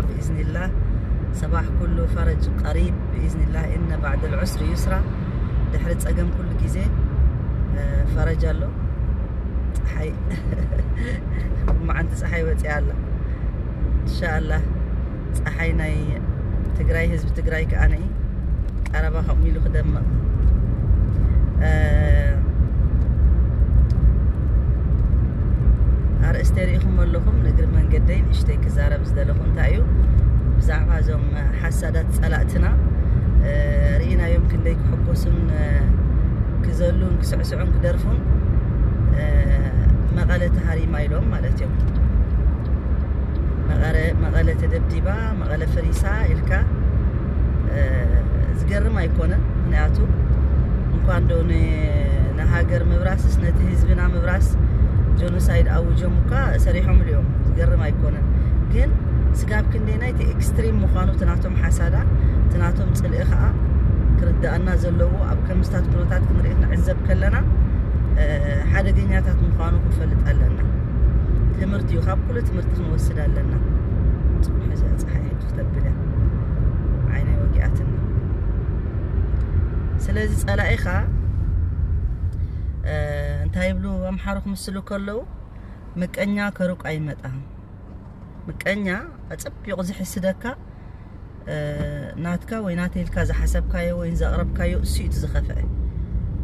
ብኢዝኒላህ። ሰባሕ ኩሉ ፈረጅ ቀሪብ ብኢዝኒላህ። እነ ባዕድ ልዑስሪ ዩስራ። ድሕሪ ጸገም ኩሉ ግዜ፣ እ፣ ፈረጅ ኣሎ። ጸሓይ፣ መዓንቲ ጸሓይ ወጺኣ ኣላ። ኢንሻኣላህ ጸሓይ ናይ ትግራይ፣ ህዝቢ ትግራይ ከኣ ነይ ቀረባ ከምኡ ኢሉ ክደምቕ። እ፣ ኣርእስተ ርኢኹም ኣለኹም። ንእግሪ መንገደይ ንእሽተይ ክዛረብ ዝደለኹ እንታይ እዩ፣ ብዛዕባ እዞም ሓሳዳት ጸላእትና፣ እ፣ ርኢናዮም ክንደይ ክሕጎሱን፣ እ፣ ክዘሉን ክስዕስዑን ክደርፉን፣ እ፣ መቐለ ተሃሪማ ኢሎም ማለት እዮም። መቐረ-፣ መቐለ ተደብዲባ፣ መቐለ ፈሪሳ ኢልካ፣ እ፣ ዝገርም ኣይኮነን። ምክንያቱ እንኳን ዶ ን-፣ ንሃገር ምብራስስ ነቲ ህዝብና ምብራስ ጆኖሳይድ ኣውጆም እኳ ሰሪሖምሉ እዮም። ዝገርም ኣይኮነን። ግን ስጋብ ክንደይናይ እቲ ኤክስትሪም ምዃኑ እቲ ናቶም ሓሳዳ፣ እቲ ናቶም ጽልኢ ከኣ ክርድኣና ዘለዎ ኣብ ከምስታት ኩነታት ክንርኢ ክንዕዘብ ከለና፣ እ፣ ሓደገኛታት ምዃኑ ክንፈልጥ ኣለና። ትምህርቲ እዩ፣ ካብ ኩሉ ትምህርቲ ክንወስድ ኣለና። ጽቡሕ፣ እዛ ጸሓይ ሕጂ ክተብል እያ። ዓይነይ ወጊኣትኒ። ስለዚ ጸላኢኻ፣ እ፣ እንታይ ይብሉ ኣምሓሩ ክምስሉ ከለዉ፣ "ምቀኛ ከሩቅ ኣይመጣም።" ምቀኛ ኣጸቢቑ ዝሕስደካ፣ እ፣ ናትካ ወይ ናተይ ኢልካ ዝሓሰብካዮ ወይ ዘቕረብካዮ እሱ እዩ እቲ ዝኸፍአ።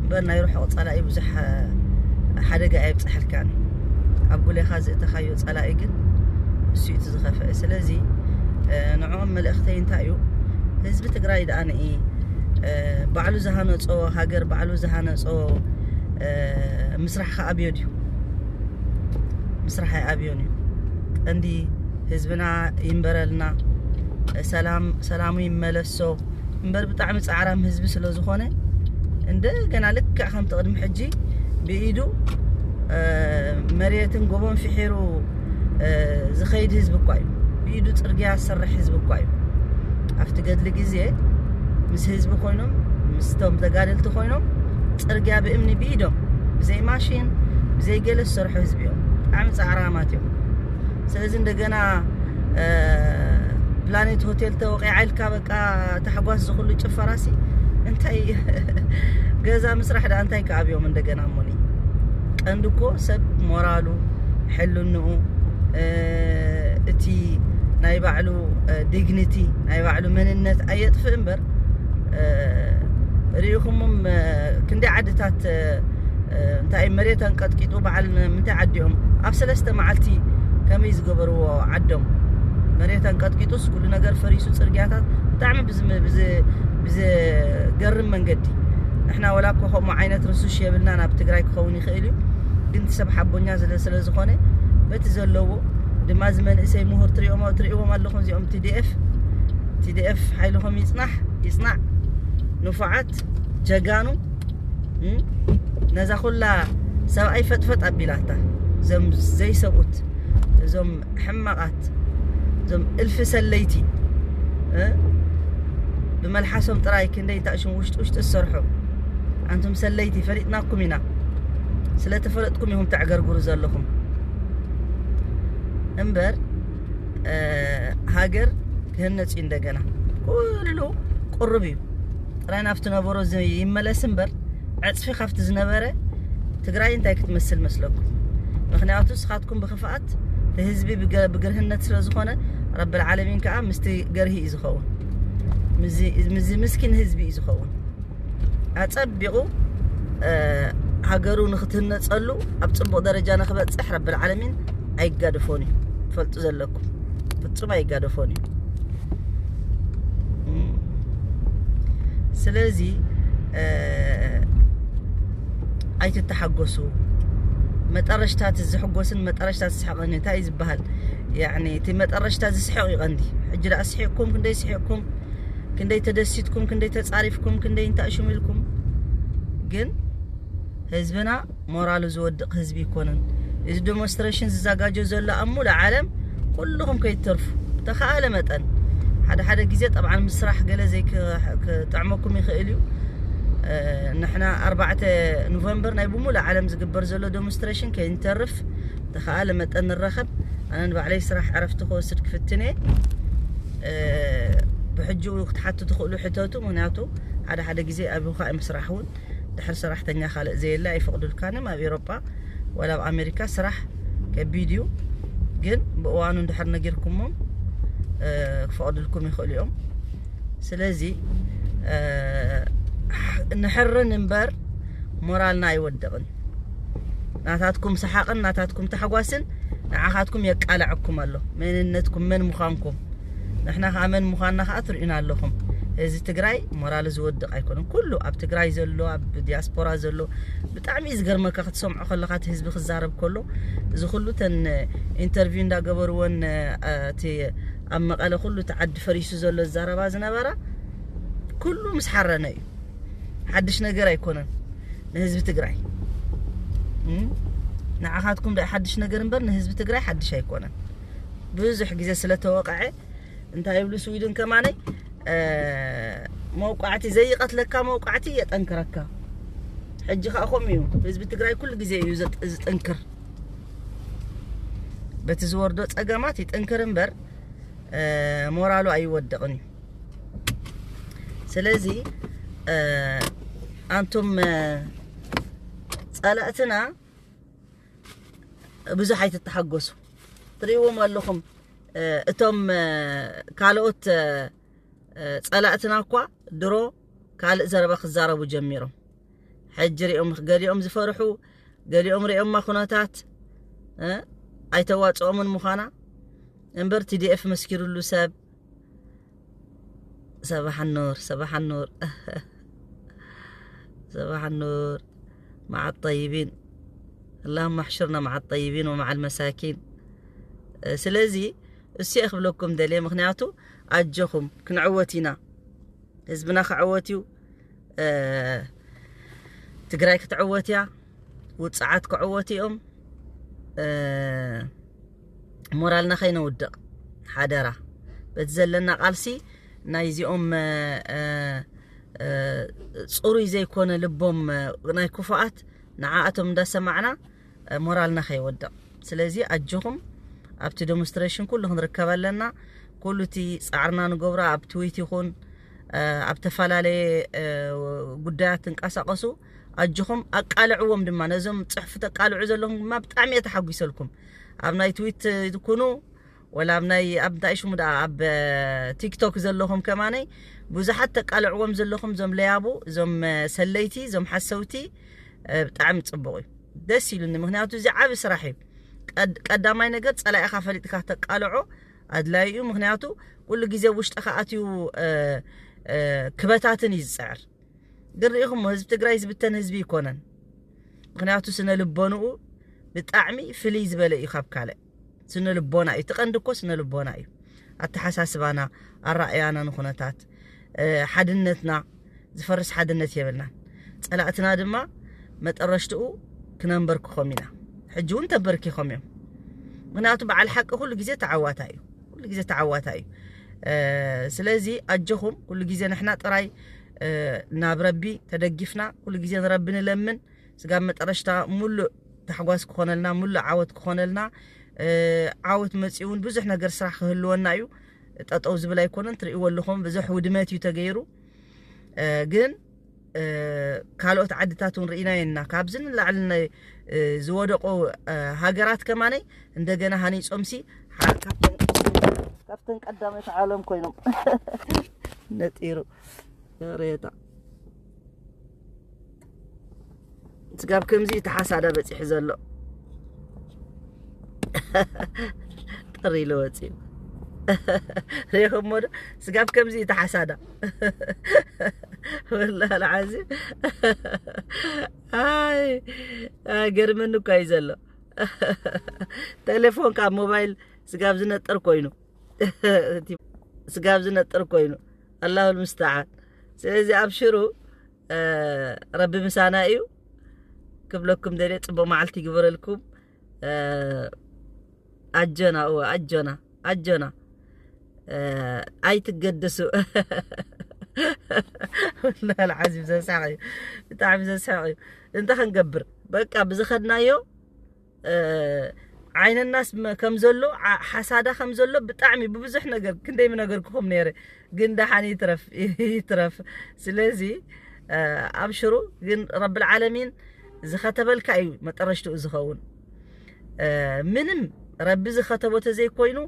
እምበር ናይ ርሑቕ ጸላኢ ብዙሕ፣ እ፣ ሓደጋ ኣየብጽሐልካን። ኣብ ጉሌኻ ዘእተኻዮ ጸላኢ ግን እሱ እዩ እቲ ዝኸፍአ። ስለዚ፣ እ፣ ንዕኦም መልእኽተይ እንታይ እዩ? ህዝቢ ትግራይ ደኣ ንኢ፣ እ፣ ባዕሉ ዝሃነጾ ሃገር፣ ባዕሉ ዝሃነጾ፣ እ፣ ምስራሕ ከኣ ኣብዮ ድዩ? ምስራሕ ኣይኣብዮን እዩ። ቀንዲ ህዝብና ይንበረልና፣ ሰላም፣ ሰላሙ ይመለሶ። እምበር ብጣዕሚ ጻዕራም ህዝቢ ስለ ዝኾነ እንደገና ልክዕ ከምቲ ቅድሚ ሕጂ ብኢዱ፣ እ፣ መሬትን ጎቦን ፍሒሩ፣ እ፣ ዝኸይድ ህዝቢ እኳ እዩ። ብኢዱ ጽርግያ ዝሰርሕ ህዝቢ እኳ እዩ። ኣብቲ ገድሊ ግዜ ምስ ህዝቢ ኮይኖም፣ ምስቶም ተጋደልቲ ኮይኖም ጽርግያ ብእምኒ ብኢዶም ብዘይ ማሽን ብዘይ ገለ ዝሰርሑ ህዝቢ እዮም። ብጣዕሚ ጻዕራማት እዮም። ስለዚ እንደገና፣ እ፣ ፕላኔት ሆቴል ተወቂዓ ኢልካ በቃ ታሕጓስ ዝኹሉ ጭፈራሲ እንታይ ገዛ ምስራሕ ደኣ እንታይ ክኣብዮም እንደገና እሞኒ። ቀንዲ እኮ ሰብ ሞራሉ፣ ሕልንኡ፣ እ፣ እቲ ናይ ባዕሉ፣ እ፣ ዲግኒቲ፣ ናይ ባዕሉ መንነት ኣየጥፍእ እምበር፣ እ፣ ርኢኹሞም፣ እ፣ ክንደይ ዓድታት፣ እ፣ እ፣ እንታይ መሬት ኣንቀጥቂጡ በዓል ምንታይ ዓዲኦም ኣብ ሰለስተ መዓልቲ ከመይ ዝገበርዎ ዓዶም መሬት ኣንቀጥቂጡስ ኩሉ ነገር ፈሪሱ ጽርግያታት ብጣዕሚ ብዝም-፣ ብዝ-፣ ብዝገርም መንገዲ ንሕና ወላ እኮ ከምኡ ዓይነት ርሱሽ የብልና ናብ ትግራይ ክኸውን ይኽእል እዩ ግን እቲ ሰብ ሓቦኛ ስለ ስለ ዝኾነ በቲ ዘለዎ ድማ እዚ መንእሰይ ምሁር ትሪኦም ትሪእዎም ኣለኹም እዚኦም ቲ ዲ ኤፍ ቲ ዲ ኤፍ ሓይልኹም ይጽናሕ ይጽናዕ ንፉዓት ጀጋኑ እም፣ ነዛ ኩላ ሰብኣይ ፈጥፈጥ ኣቢላታ እዞም ዘይሰብኡት እዞም ሕማቓት እዞም እልፊ ሰለይቲ እ፣ ብመልሓሶም ጥራይ ክንደይ እንታይ ሽም ውሽጢ ውሽጢ ዝሰርሑ ኣንቱም ሰለይቲ ፈሊጥናኩም ኢና ስለተፈለጥኩም ኢኹም ተዕገርግሩ ዘለኹም እምበር እ፣ ሃገር ክህነጽ እዩ እንደገና ኩሉ ቁርብ እዩ ጥራይ ናብቲ ነበሮ ዝ- ይመለስ እምበር ዕፅፊ ካብቲ ዝነበረ ትግራይ እንታይ ክትመስል መስለኩም ምክንያቱ ንስኻትኩም ብክፍኣት እቲ ህዝቢ ብገ- ብግርህነት ስለ ዝኾነ ረቢ ልዓለሚን ከዓ ምስቲ ገርሂ እዩ ዝኸውን ምስዚ ምስዚ ምስኪን ህዝቢ እዩ ዝኸውን ኣፀቢቑ እ፣ ሃገሩ ንክትህነፀሉ ኣብ ፅቡቕ ደረጃ ንክበፅሕ ረቢ ልዓለሚን ኣይጋደፎን እዩ ትፈልጡ ዘለኩም ፍጹም ኣይጋደፎን እዩ እም፣ ስለዚ እ፣ ኣይትተሓጎሱ መጠረሽታ እቲ ዝሕጎስን መጠረሽታ ዝስሕቕን እንታይ እዩ ዝበሃል ያኒ እቲ መጠረሽታ ዝስሕቕ እዩ ቀንዲ ሕጂ ደኣ ስሒቕኩም ክንደይ ስሒቕኩም ክንደይ ተደሲትኩም ክንደይ ተጻሪፍኩም ክንደይ እንታይ ሽም ኢልኩም ግን ህዝብና ሞራሉ ዝወድቕ ህዝቢ ይኮነን እዚ ዲሞንስትሬሽን ዝዘጋጆ ዘሎ ኣብ ሙሉእ ዓለም ኩልኹም ከይትተርፉ ተኸኣለ መጠን ሓደ ሓደ ግዜ ጠብዓን ምስ ስራሕ ገለ ዘይክጥዕመኩም ይኽእል እዩ ንሕና ኣርባዕተ ኖቨምበር ናይ ብሙሉእ ዓለም ዝግበር ዘሎ ዲሞንስትሬሽን ከይንተርፍ ተኸኣለ መጠን ንረኸብ ኣነ ንባዕለይ ስራሕ ዕረፍቲ ክወስድ ክፍትን እየ ብሕጂ ክትሓቱ ትኽእሉ ሕተቱ። ምክንያቱ ሓደ ሓደ ግዜ ኣብ ውካ ምስራሕ እውን ድሕር ሰራሕተኛ ካልእ ዘየለ ኣይፈቕዱልካንም። ኣብ ኤሮጳ ወላ ኣብ ኣሜሪካ ስራሕ ከቢድ እዩ። ግን ብእዋኑ እንድሕር ነጊርኩሞም ክፈቕዱልኩም ይኽእሉ እዮም። ስለዚ ንሕርን እምበር ሞራልና ኣይወድቕን። ናታትኩም ሰሓቕን ናታትኩም ታሕጓስን ንዓኻትኩም የቃልዐኩም ኣሎ። መንነትኩም መን ምዃንኩም ንሕና ከዓ መን ምዃንና ከዓ ትርእዩና ኣለኹም። ህዝቢ ትግራይ ሞራሉ ዝወድቕ ኣይኮነን። ኩሉ ኣብ ትግራይ ዘሎ ኣብ ዲያስፖራ ዘሎ ብጣዕሚ እዩ ዝገርመካ ክትሰምዖ ከለካ እቲ ህዝቢ ክዛረብ ከሎ እዚ ኩሉ ተን ኢንተርቪው እንዳገበርዎን እቲ ኣብ መቐለ ኩሉ እቲ ዓዲ ፈሪሱ ዘሎ ዝዛረባ ዝነበራ ኩሉ ምስ ሓረነ እዩ። ሓድሽ ነገር ኣይኮነን ንህዝቢ ትግራይ። ንዓኻትኩም ደ ሓድሽ ነገር እምበር ንህዝቢ ትግራይ ሓድሽ ኣይኮነን። ብዙሕ ግዜ ስለተወቀዐ እንታይ ይብሉ ስዊድን ከማነይ መውቃዕቲ ዘይቀትለካ መውቃዕቲ የጠንክረካ። ሕጂ ከዓ ከምኡ እዩ። ህዝቢ ትግራይ ኩሉ ግዜ እዩ ዝጥንክር። በቲ ዝወርዶ ፀገማት ይጥንክር እምበር ሞራሉ ኣይወድቕን እዩ። ስለዚ ኣንቱም ፀላእትና ብዙሕ ኣይትተሓጎሱ። ትርእይዎም ኣለኹም እቶም ካልኦት ፀላእትና እኳ ድሮ ካልእ ዘረባ ክዛረቡ ጀሚሮም። ሕጂ ሪኦም ገሊኦም ዝፈርሑ ገሊኦም ሪኦማ ኩነታት ኣይተዋፅኦምን ምዃና እምበር ቲዲኤፍ መስኪሩሉ ሰብ ሰባሕ ኑር ሰባሕ ኑር ሰባሕ ኑር مع الطيبين اللهم احشرنا مع الطيبين ومع المساكين ስለዚ እሱ ክብለኩም ደልየ ምክንያቱ ኣጆኹም ክንዕወት ኢና ህዝብና ክዕወት እዩ ትግራይ ክትዕወት እያ ውፅዓት ክዕወት እዮም ሞራልና ከይነውድቕ ሓደራ በቲ ዘለና ቃልሲ ናይዚኦም ፅሩይ ዘይኮነ ልቦም ናይ ክፉኣት ንዓኣቶም እንዳሰማዕና ሞራልና ከይወድቕ ስለዚ ኣጆኹም ኣብቲ ዴሞንስትሬሽን ኩሉ ክንርከብ ኣለና ኩሉ እቲ ፃዕርና ንገብሮ ኣብ ትዊት ይኹን ኣብ ተፈላለየ ጉዳያት ትንቀሳቀሱ ኣጆኹም ኣቃልዕዎም ድማ ነዞም ፅሑፍ ተቃልዑ ዘለኹም ድማ ብጣዕሚ እየ ተሓጒሰልኩም ኣብ ናይ ትዊት ትኩኑ ወላ ኣብ ናይ ኣብ እንታይ ሽሙ ደኣ ኣብ ቲክቶክ ዘለኹም ከማነይ ብዙሓት ተቃልዕዎም ዘለኹም እዞም ለያቡ እዞም ሰለይቲ እዞም ሓሰውቲ ብጣዕሚ ፅቡቕ እዩ ደስ ኢሉኒ ምክንያቱ እዚ ዓብ ስራሕ እዩ ቀዳማይ ነገር ፀላኢኻ ፈሊጥካ ተቃልዖ ኣድላይ እዩ ምክንያቱ ኩሉ ግዜ ውሽጥኻ ኣትዩ ክበታትን እዩ ዝፅዕር ግን ርኢኹሞ ህዝቢ ትግራይ ዝብተን ህዝቢ ይኮነን ምክንያቱ ስነ ልቦንኡ ብጣዕሚ ፍልይ ዝበለ እዩ ካብ ካልእ ስነ ልቦና እዩ ትቐንዲ እኮ ስነ ልቦና እዩ ኣተሓሳስባና ኣራእያና ንኩነታት ሓድነትና ዝፈርስ ሓድነት የብልናን ፀላእትና ድማ መጠረሽትኡ ክነንበርክኾም ኢና ሕጂ እውን ተንበርኪኾም እዮም ምክንያቱ በዓል ሓቂ ኩሉ ግዜ ተዓዋታ እዩ ኩሉ ግዜ ተዓዋታ እዩ ስለዚ ኣጆኹም ኩሉ ግዜ ንሕና ጥራይ ናብ ረቢ ተደጊፍና ኩሉ ግዜ ንረቢ ንለምን ስጋብ መጠረሽታ ሙሉእ ታሕጓስ ክኾነልና ሙሉእ ዓወት ክኾነልና ዓወት መፂኡ እውን ብዙሕ ነገር ስራሕ ክህልወና እዩ ጠጠው ዝብል ኣይኮነን ትርእይዎ ኣለኹም ብዙሕ ውድመት እዩ ተገይሩ ግን ካልኦት ዓድታት እውን ርኢናዮ ኢና ካብዚ ንላዕሊ ዝወደቁ ሃገራት ከማነይ እንደገና ሃኒፆምሲ ካብተን ቀዳመት ዓለም ኮይኖም ነጢሩ ሬታ ስጋብ ከምዚ ተሓሳዳ በፂሑ ዘሎ ጥሪ ኢሉ ወፂኡ ሬኹሞ ዶ ስጋብ ከምዚ ተሓሳዳ ወላ ልዓዚም ኣይ ገርመኒ እኳ እዩ ዘሎ ቴሌፎን ካብ ሞባይል ስጋብ ዝነጥር ኮይኑ ስጋብ ዝነጥር ኮይኑ ኣላሁ ልምስተዓን ስለዚ ኣብሽሩ ረቢ ምሳና እዩ ክብለኩም ደልየ ፅቡቅ መዓልቲ ይግበረልኩም ኣጆና እወ ኣጆና ኣጆና ኣይትገደሱ ወላሂ ዓዚም ዘሳቂ እዩ ብጣዕሚ ዘሳቂ እዩ እንታይ ክንገብር በቃ ብዝኸድናዮ ዓይነናስ ከም ዘሎ ሓሳዳ ከም ዘሎ ብጣዕሚ ብብዙሕ ነገር ክንደይ ምነገርኩኹም ነይረ። ግን ደሓን ይትረፍ ይትረፍ። ስለዚ ኣብሽሩ። ግን ረብል ዓለሚን ዝኸተበልካ እዩ መጠረሽትኡ ዝኸውን። ምንም ረቢ ዝኸተቦ ተዘይኮይኑ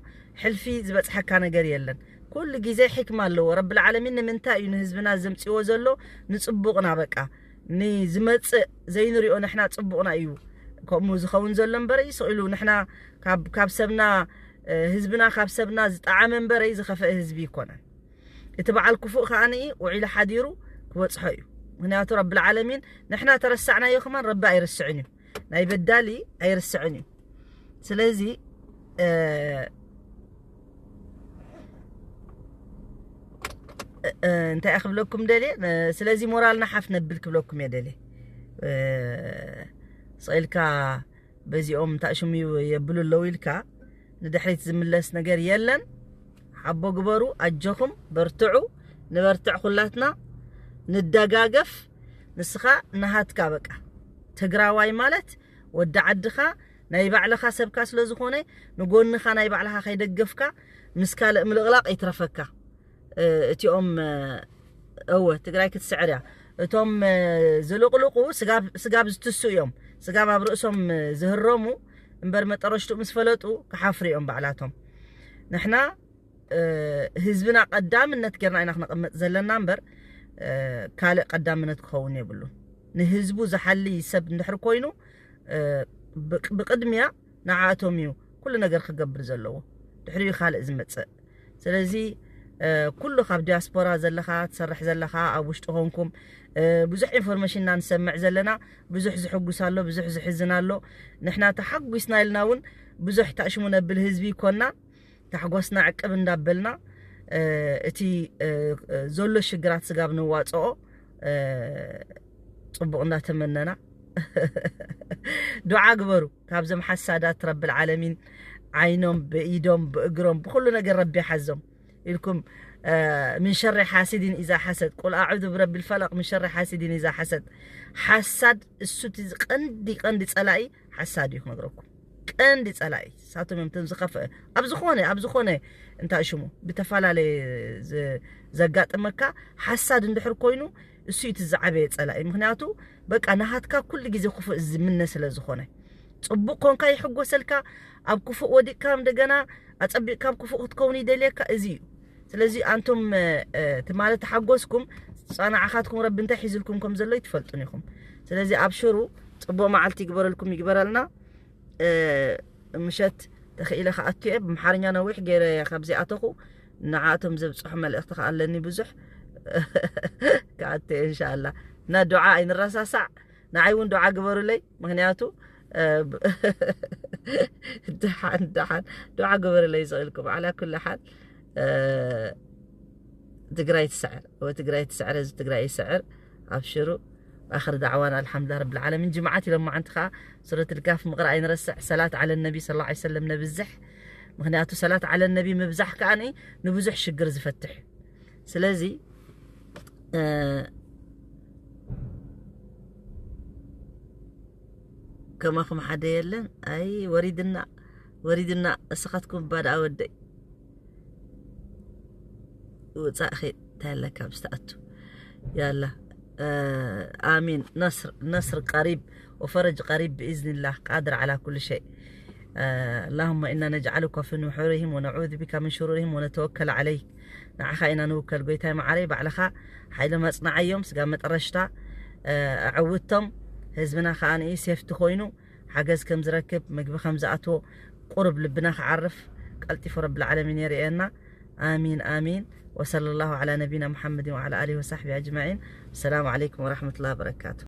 ሕልፊ ዝበፅሐካ ነገር የለን። ኩሉ ግዜ ሕክማ ኣለዎ ረብል ዓለሚን። ንምንታይ እዩ ንህዝብና ዘምፅዎ ዘሎ? ንፅቡቕና በቃ ንዝመፅእ ዘይንሪኦ ንሕና ፅቡቕና እዩ ከምኡ ዝኸውን ዘሎ እምበረይ። ስኢሉ ንሕና ካብ ሰብና ህዝብና ካብ ሰብና ዝጠዓመ እምበረይ ዝኸፈአ ህዝቢ ይኮነን። እቲ በዓል ክፉእ ከዓኒ ውዒሉ ሓዲሩ ክበፅሖ እዩ። ምክንያቱ ረብል ዓለሚን ንሕና ተረሳዕናዮ ከማን ረቢ ኣይርስዕን እዩ። ናይ በዳሊ ኣይርስዕን እዩ። ስለዚ እንታይ ክብለኩም ደልየ? ስለዚ ሞራልና ሓፍ ነብል ክብለኩም እየ ደልየ። ስቕ ኢልካ በዚኦም እንታይ ሽሙ የብሉ ኣለዉ ኢልካ ንድሕሪት ዝምለስ ነገር የለን። ሓቦ ግበሩ፣ ኣጆኹም በርትዑ፣ ንበርትዕ ኩላትና ንደጋገፍ። ንስኻ ናሃትካ በቃ ትግራዋይ ማለት ወዲ ዓድኻ ናይ ባዕልኻ ሰብካ ስለ ዝኾነ ንጎንኻ ናይ ባዕልኻ ከይደገፍካ ምስ ካልእ ምልቕላቕ ይትረፈካ። እቲኦም እወ ትግራይ ክትስዕር እያ። እቶም ዝልቕልቑ ስጋብ ዝትሱ እዮም። ስጋብ ኣብ ርእሶም ዝህረሙ እምበር መጠረሽትኡ ምስ ፈለጡ ክሓፍሩ እዮም ባዕላቶም። ንሕና ህዝብና ቀዳምነት ጌርና ኢና ክነቐምጥ ዘለና እምበር ካልእ ቀዳምነት ክኸውን የብሉን። ንህዝቡ ዝሓሊ ሰብ እንድሕር ኮይኑ ብቅድሚያ ንዓቶም እዩ ኩሉ ነገር ክገብር ዘለዎ። ድሕሪኡ ካልእ ዝመፅእ። ስለዚ ኩሉ ካብ ዲያስፖራ ዘለኻ ትሰርሕ ዘለኻ ኣብ ውሽጢ ኮንኩም ብዙሕ ኢንፎርሜሽን ኢና ንሰምዕ ዘለና። ብዙሕ ዝሕጉስ ኣሎ፣ ብዙሕ ዝሕዝን ኣሎ። ንሕና ተሓጒስና ኢልና እውን ብዙሕ ታእሽሙ ነብል ህዝቢ ይኮና። ታሕጎስና ዕቅብ እንዳበልና እቲ ዘሎ ሽግራት ስጋብ ንዋፅኦ ፅቡቕ እንዳተመነና ዱዓ ግበሩ። ካብዞም ሓሳዳት ረብል ዓለሚን ዓይኖም ብኢዶም ብእግሮም ብኩሉ ነገር ረቢ ሓዞም ኢልኩም። ምን ሸሪ ሓሲድን ኢዛ ሓሰድ ቁል ኣዑዙ ብረቢ ልፈለቕ ምን ሸሪ ሓሲድን ኢዛ ሓሰድ። ሓሳድ እሱ እቲ ቀንዲ ቀንዲ ፀላኢ ሓሳድ እዩ ክነግረኩም። ቀንዲ ፀላኢ ሳቶም እዮም ዝኸፍአ ኣብ ዝኾነ ኣብ ዝኾነ እንታይ ሽሙ ብተፈላለየ ዘጋጥመካ ሓሳድ እንድሕር ኮይኑ እሱ እቲ ዝዓበየ ፀላኢ። ምክንያቱ በቃ ናሃትካ ኩሉ ግዜ ክፉእ ዝምነ ስለ ዝኾነ ፅቡቅ ኮንካ ይሕጎሰልካ። ኣብ ክፉእ ወዲቅካ እንደገና ኣፀቢቅካ ኣብ ክፉእ ክትከውን ይደልየካ። እዚ እዩ። ስለዚ ኣንቶም እቲ ማለት ተሓጎስኩም ፃናዓኻትኩም ረቢ እንታይ ሒዝልኩም ከም ዘሎ ይትፈልጡን ኢኹም። ስለዚ ኣብሽሩ፣ ፅቡቅ መዓልቲ ይግበረልኩም ይግበረልና። ምሸት ተኽኢለ ክኣቱ እየ። ብምሓርኛ ነዊሕ ገይረ ካብዚ ኣተኹ ንዓቶም ዘብፅሑ መልእኽቲ ከኣለኒ ብዙሕ ክኣቱ እየ እንሻላ። እና ዱዓ ኣይንረሳሳዕ። ንዓይ እውን ዱዓ ግበሩለይ። ምክንያቱ ደሓን ደሓን ዱዓ ግበሩለይ ዝኽእልኩም። ዓላ ኩሉ ሓል ትግራይ ትስዕር። ወ ትግራይ ትስዕር። እዚ ትግራይ ይስዕር። ኣብሽሩ። ኣኽር ዳዕዋና ኣልሓምዱላ ረብል ዓለሚን። ጅምዓት ኢሎም መዓንቲ ከዓ ሱረት ልካፍ ምቕራእ ኣይንረስዕ። ሰላት ዓለ ነቢ ስለ ላ ሰለም ነብዝሕ። ምክንያቱ ሰላት ዓለ ነቢ ምብዛሕ ከዓ ንብዙሕ ሽግር ዝፈትሕ እዩ። ስለዚ ከማኹም ሓደ የለን። ኣይ ወሪድና ወሪድና እስኻትኩም ባድኣ ወደይ ውፃእ ኸ እንታይ ኣለካ ብዝተኣቱ ያላ ኣሚን ነስር ነስር ቀሪብ ወፈረጅ ቀሪብ ብኢዝኒላህ ቃድር ዓላ ኩሉ ሸይ اللهم إنا نجعلك في نحورهم ونعوذ بك من شرورهم ونتوكل عليك ንዓኻ ኢና ንውከል ጎይታይ መዓረይ ባዕልኻ ሓይሎም ኣፅናዓዮም ስጋ መጠረሽታ ኣዕውቶም ህዝብና ከዓ ንኢ ሴፍቲ ኮይኑ ሓገዝ ከም ዝረክብ ምግቢ ከም ዝኣትዎ ቁርብ ልብና ክዓርፍ ቀልጢፉ ረብል ዓለሚን የርእየና ኣሚን ኣሚን وصلى الله على نبينا محمد وعلى آله وصحبه أجمعين السلام عليكم ورحمة الله وبركاته